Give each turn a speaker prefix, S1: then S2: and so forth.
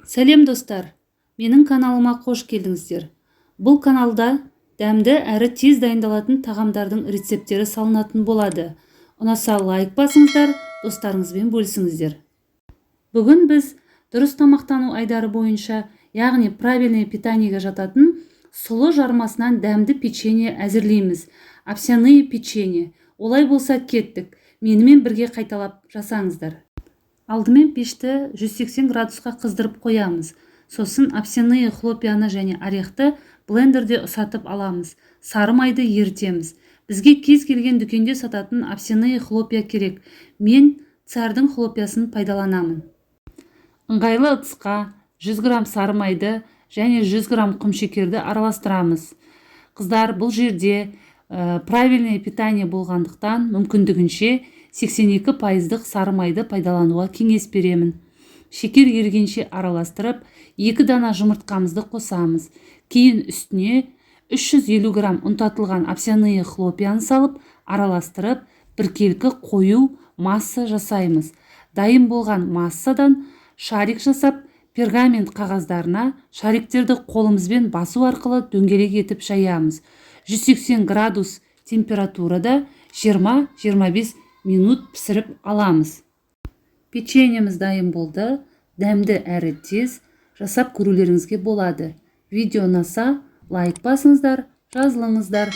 S1: Сәлем, достар! Менің каналыма қош келдіңіздер! Бұл каналда дәмді әрі тез дайындалатын тағамдардың рецепттері салынатын болады. Ұнаса, лайк басыңыздар, достарыңызбен бөлісіңіздер. Бүгін біз дұрыс тамақтану айдары бойынша, яғни правильное питание ге жататын сұлы жармасынан дәмді печенье әзірлейміз, овсяные печенье. Олай болса, кеттік, менімен бірге қайталап жасаңыздар. Алдымен пешті 180 градусқа қыздырып қоямыз. Сосын овсяные хлопья ны және орех ті блендерде ұсатып аламыз. Сары майды ерітеміз. Бізге кез келген дүкенде сататын овсяные хлопья керек. Мен Цардың хлопья сын пайдаланамын. Ыңғайлы ыдысқа 100 грамм сары майды және 100 грамм құмшекерді араластырамыз. Қыздар, бұл жерде правильное питание болғандықтан, мүмкіндігінше 82 пайыздық сары майды пайдалануға кеңес беремін. Шекер ерігенше араластырып, екі дана жұмыртқамызды қосамыз. Кейін үстіне 350 грамм ұнтатылған овсяные хлопья ны салып, араластырып, біркелкі қою масса жасаймыз. Дайын болған массадан шарик жасап, пергамент қағаздарына шариктерді қолымызбен басу арқылы дөңгелек етіп жаямыз. 180 градус температурада 20-25 минут пісіріп аламыз. Печеньеміз дайын болды. Дәмді әрі тез, жасап көрулеріңізге болады. Видео ұнаса, лайк басыңыздар, жазылыңыздар.